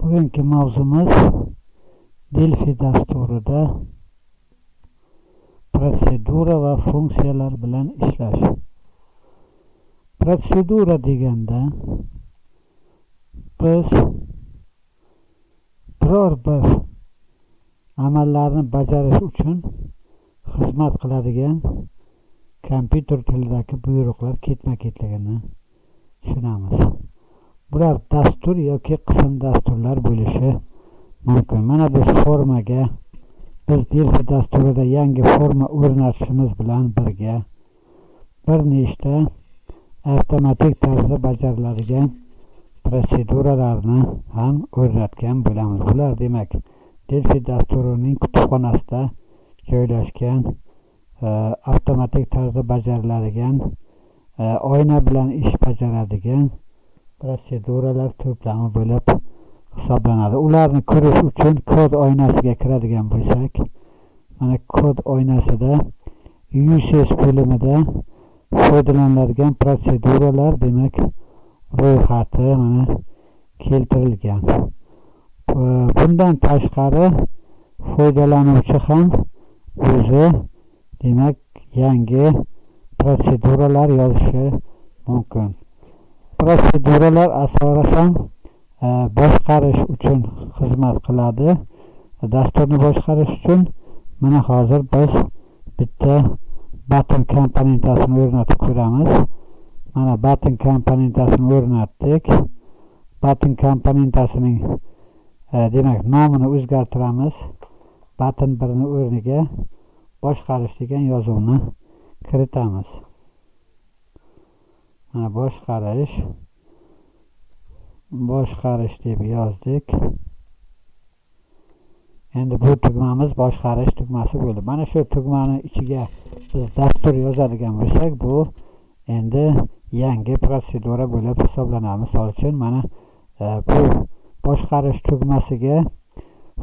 Bugungi mavzumiz Delphi dasturida protsedura va funksiyalar bilan ishlash. Protsedura deganda biz biror bir amallarni bajarish uchun xizmat qiladigan kompyuter tilidagi buyruqlar ketma-ketligini tushunamiz. Bular dastur yoki qism dasturlar bo'lishi mumkin. Mana biz formaga, biz Delphi dasturida yangi forma o'rnatishimiz bilan birga bir nechta avtomatik tarzda bajariladigan protseduralarni ham o'rnatgan bo'lamiz. Bular demak Delphi dasturining kutubxonasida joylashgan avtomatik tarzda bajariladigan, oyna bilan ish bajaradigan protseduralar to'plami bo'lib hisoblanadi. Ularni ko'rish uchun kod oynasiga kiradigan bo'lsak, mana kod oynasida Uses bo'limida foydalaniladigan protseduralar demak ro'yxati mana keltirilgan. Bundan tashqari foydalanuvchi ham o'zi demak yangi protseduralar yozishi mumkin. Protseduralar asosan boshqarish uchun xizmat qiladi. Dasturni boshqarish uchun mana hozir biz bitta button komponentasini o'rnatib ko'ramiz. Mana button komponentasini o'rnatdik. Button komponentasining demak nomini o'zgartiramiz. Button 1 ni o'rniga boshqarish degan yozuvni kiritamiz. Mana boshqarish deb yozdik. Endi bu tugmamiz boshqarish tugmasi bo'ldi. Mana shu tugmani ichiga biz dastur yozadigan bo'lsak, bu endi yangi protsedura bo'lib hisoblanadi. Misol uchun mana bu boshqarish tugmasiga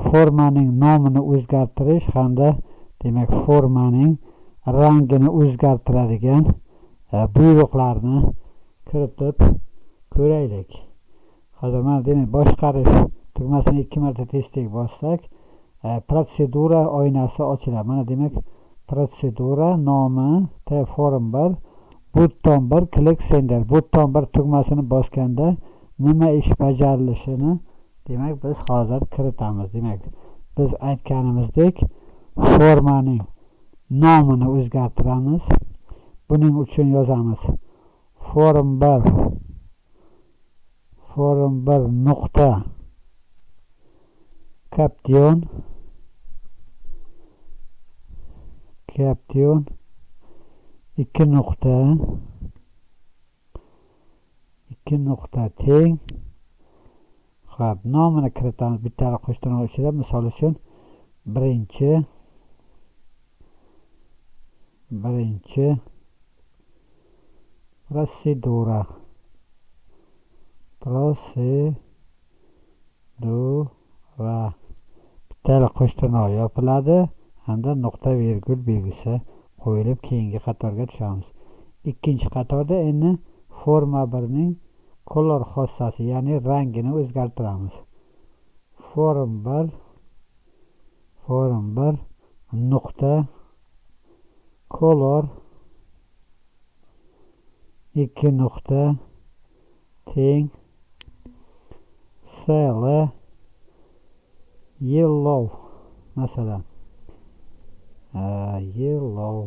formaning nomini o'zgartirish hamda demak formaning rangini o'zgartiradigan buyruqlarni kiritib ko'raylik. Hozir mana demak boshqarish tugmasini 2 marta tez-tez bossak, protsedura oynasi ochiladi. Mana demak protsedura nomi tform 1 button 1 click sender. Button 1 tugmasini bosganda nima ish bajarilishini demak biz hozir kiritamiz. Demak biz aytganimizdek formaning nomini o'zgartiramiz. Buning uchun yozamiz form 1 nuqta caption 2 nuqta 2 nuqta teng. Xo'p, nomini kiritamiz bitta qo'shtirnoq ichida. Misol uchun birinchi protsedura bitta qo'shtirnoq yopiladi hamda nuqta vergul belgisi qo'yilib keyingi qatorga tushamiz. Ikkinchi qatorda endi forma 1 ning color xossasi, ya'ni rangini o'zgartiramiz. Form 1 nuqta color 2 nuqta teng sl yellow, masalan yellow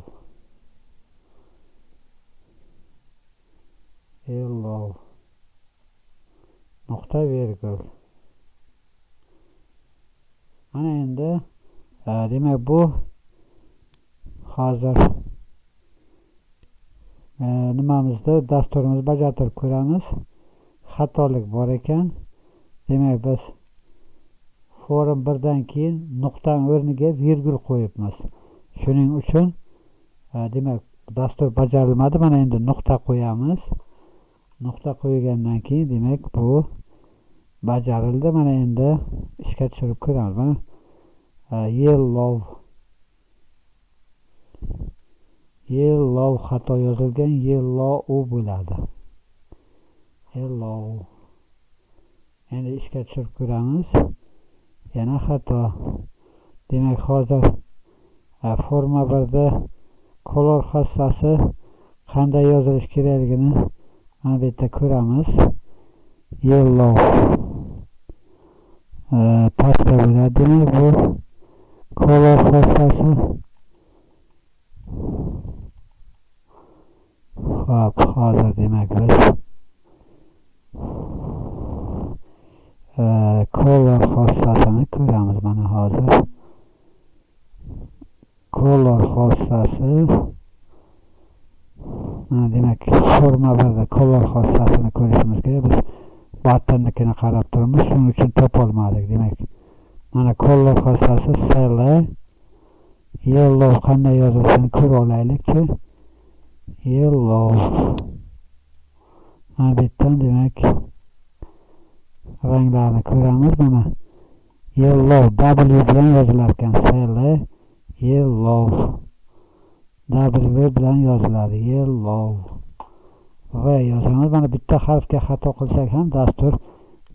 nuqta vergul. Mana endi demak bu hozir nimamizda dasturimizni bajartirib ko'ramiz. Xatolik bor ekan. Demak biz form 1 dan keyin nuqtaning o'rniga virgul qo'yibmiz. Shuning uchun demak dastur bajarilmadi. Mana endi nuqta qo'yamiz. Nuqta qo'ygandan keyin demak bu bajarildi. Mana endi ishga tushirib ko'ramiz. Mana yellow xato yozilgan, yellow bo'ladi. Yellow. Endi ishga tushirib ko'ramiz. Yana xato. Demak, hozir forma 1da color xossasi qanday yozilishi kerakligini mana bu yerda ko'ramiz. Yellow pastda bo'ladi. Demak, bu color xossasi. Xo'p, hozir demak biz color xossasini ko'ramiz. Mana hozir color xossasi, mana demak forma 1da color xossasini ko'rishimiz kerak. Biz buttonnikini qarab turibmiz, shuning uchun topolmadik. Demak, mana color xossasi sl yellow qanday yozilishini ko'ra olaylikchi. Yellow. Mana bu yerdan demak ranglarni ko'ramiz. Mana yellow W bilan yozilar ekan. Sl yellow W bilan yoziladi. Yellow V yozamiz. Mana bitta harfga xato qilsak ham dastur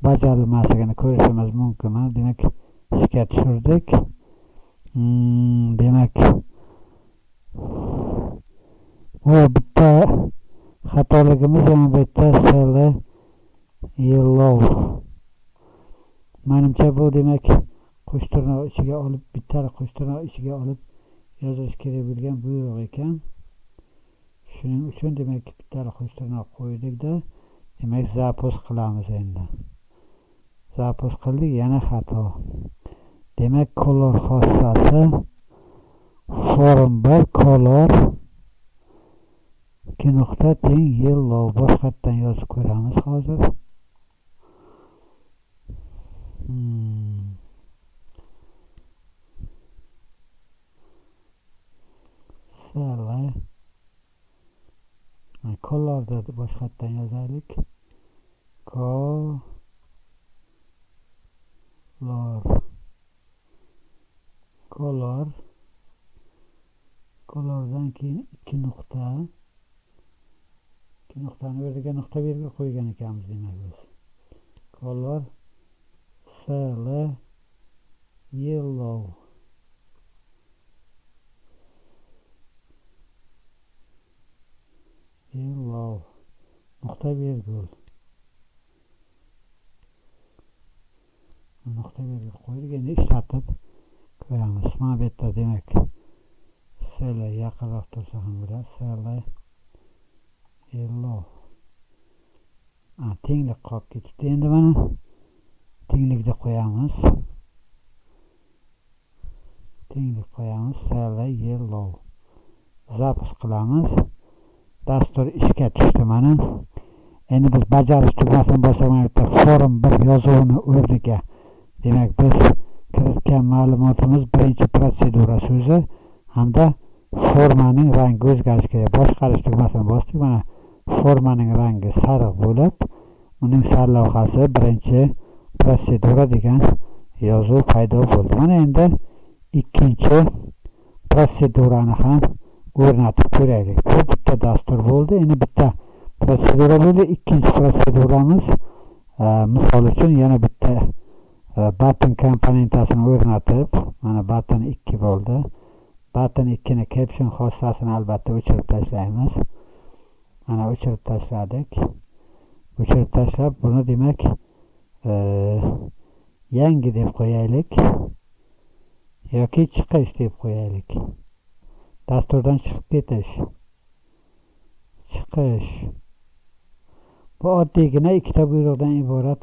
bajarilmasligini ko'rishimiz mumkin. Mana demak ishga tushirdik. Demak bu bitta xatoligimiz yana bu yerda sl yellow. Menimcha bu demak qo'shtirnoq ichiga olib, bitta qo'shtirnoq ichiga olib yozilish kerak bo'lgan buyruq ekan. Shuning uchun demak bitta qo'shtirnoq qo'ydikda, demak zapus qilamiz endi. Zapus qildik, yana xato. Demak color xossasi form 1 color 2 nuqta teng yellow. Boshqatdan yozib ko'ramiz hozir. Sl colorda boshqatdan yozaylik. Color color colordan keyin 2 nuqta, 2 nuqtani o'rniga nuqta belgi qo'ygan ekanmiz demak biz. Color sl yellow. Yellow nuqta virgul. Nuqta virgul qo'ydik. Endi ishlatib ko'ramiz. Mana bu yerda demak sl yaqinroq tursa ham bo'ladi. Sl yellow. Tenglik qolib ketibdi. Endi mana tenglikni qo'yamiz. Tenglik qo'yamiz. Sl yellow. Zapis qilamiz. Dastur ishga tushdi mana. Endi biz bajarish tugmasini bossak, mana bu yerda form 1 yozuvini o'rniga demak biz kiritgan ma'lumotimiz birinchi protsedura so'zi hamda formaning rangi o'zgarishi kerak. Boshqarish tugmasini bosdik. Mana formaning rangi sariq bo'lib, uning sarlavhasi birinchi protsedura degan yozuv paydo bo'ldi. Mana endi ikkinchi protsedurani ham o'rnatib ko'raylik. Bu bitta dastur bo'ldi. Endi bitta protsedura bo'ldi. Ikkinchi protseduramiz misol uchun yana bitta button komponentasini o'rnatib, mana button 2 bo'ldi. Button 2 ni caption xossasini albatta o'chirib tashlaymiz. Mana o'chirib tashladik. O'chirib tashlab buni demak yangi deb qo'yaylik yoki chiqish deb qo'yaylik. Dasturdan chiqib ketish. Chiqish. Bu oddiygina ikkita buyruqdan iborat,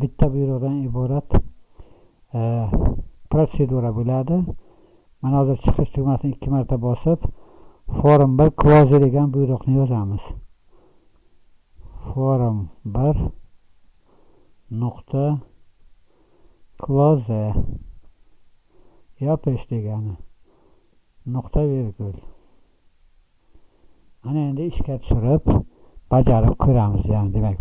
bitta buyruqdan iborat protsedura bo'ladi. Mana hozir chiqish tugmasini 2 marta bosib, form 1 close degan buyruqni yozamiz. Form 1 nuqta close yopish degani. Nuqta virgul. Mana endi ishga tushirib bajarib ko'ramiz. Ya'ni demak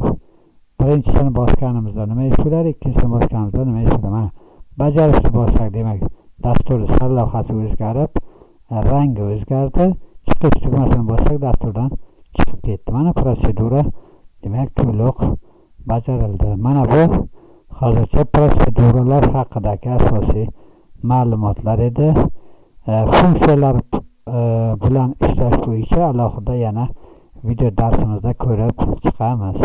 birinchisini bosganimizda nima ish bo'ladi, ikkinchisini bosganimizda nima ish bo'ladi. Mana bajarishni bossak, demak dastur sarlavhasi o'zgarib, rangi o'zgardi. Chiqish tugmasini bossak dasturdan chiqib ketdi. Mana protsedura demak to'liq bajarildi. Mana bu Hozircha proseduralar haqidagi asosiy ma'lumotlar edi. Funksiyalar bilan ishlash bo'yicha alohida yana video darsimizda ko'rib chiqamiz.